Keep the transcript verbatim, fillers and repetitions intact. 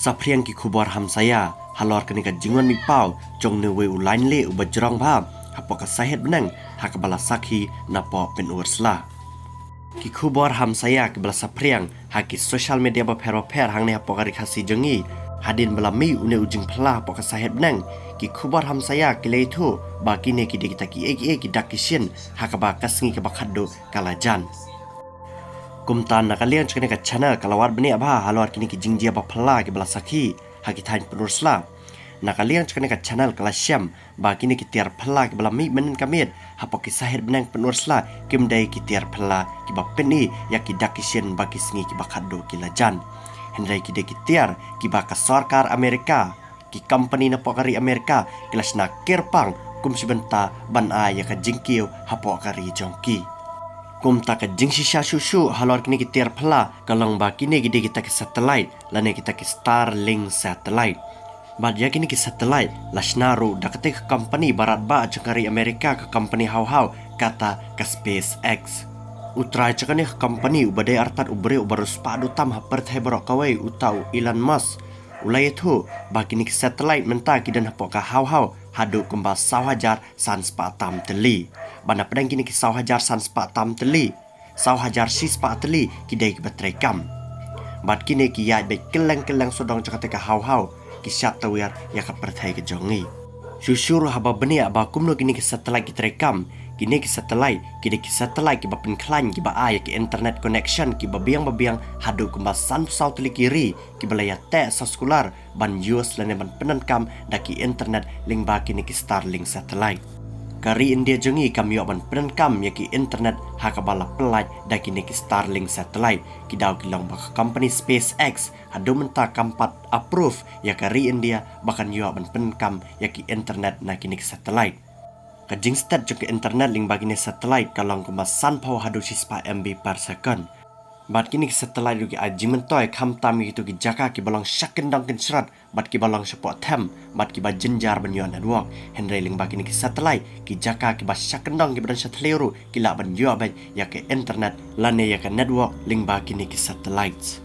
Saphriang ki khubor hamsaïa halor kane ka jingwan mih paw jong uwei u lain leh uba jrong bha hapoh ka sahit bneng ha kaba la sakhi napoh Pynursla. Ki khubor hamsaïa kiba la saphriang ha ki social media bapher bapher hangne hapoh ka ri Khasi jong ngi. Hadien ba la mih une u jingphylla hapoh ka sahit bneng, ki khubor hamsaïa ki la ïathuh ba kine ki dei kita kiei kiei ki dak ki shin ha kaba ka sngi kaba khatduh ka la jan. Kumta na ka liang jong kane ka channel ka la wad bniah bha halor kine ki jingjia baphylla kiba la sakhi ha ki thaiñ Pynursla. Na ka liang jong kane ka channel ka la shem ba kine ki tiar phylla kiba la mih mynnin ka miet hapoh ki sahit bneng Pynursla kim dei ki tiar phylla kiba pyni ïa ki dak ki shin ba ki sngi kiba khatduh ki la jan. Hynrei ki dei ki tiar kiba ka sorkar Amerika, ki company napoh ka ri Amerika ki la shna kyrpang kum shi bynta ban ai ïa ka jingkiew hapoh ka ri jong ki. Kumta ka jingshisha shuh shuh halor kine ki tiar phylla ka long ba kine ki dei kita ki satellite lane kita ki Starlink satellite. Bad ïa kine ki satellite la shna ruh da katei ka company ba radbah jong ka ri Amerika, ka company haw haw kata ka SpaceX. U trai jong kane ka company uba dei artat u briew uba riewspah duh tam ha pyrthei baroh kawei, uta u Elon Musk, u la ïathuh ba kine ki satellite mynta ki don hapoh ka haw haw haduh kumba saw hajar san spah tam tylli. Bad na pdeng kine ki saw hajar san spah tam tylli, saw hajar shi spah tylli ki dei kiba treikam. Bad kine ki ïaid beit kylleng kylleng sawdong jong katei ka haw haw, ki shad tawiar ïa ka pyrthei ka jong ngi. Shuh shuh ruh haba bniah ba kumno kine ki satellite ki treikam. Kine ki satellite ki dei ki satellite kiba pynkhlaiñ kiba ai ïa ki internet connection kiba biang ba biang haduh kumba sanphew saw tylli ki ri kiba la ïateh soskular ban use lane ban pyndonkam da ki internet lyngba kine ki Starlink satellite. Ka ri India jong ngi kam ïoh ban pyndonkam ïa ki internet ha kaba la pyllait da kine ki Starlink satellite. Ki daw ki long ba ka company SpaceX haduh mynta kam pat approve ïa ka ri India ba kan ïoh ban pyndonkam ïa ki internet na kine ki satellite. Ka jingstet jong ka internet lyngba kine satellite ka long kumba sanphew haduh shi spah M B per second. Bad kine ki satellite ruh ki ai jingmyntoi khamtam ïa kito ki jaka kiba long sha kyndong kynshrot bad kiba long shapoh them bad kiba jynjar ban ïoh network. Hynrei lyngba kine ki satellite, ki jaka kiba sha kyndong kiba don sha thliew ruh ki lah ban ïoh beit ïa ka internet lane ïa ka network lyngba kine ki satellites.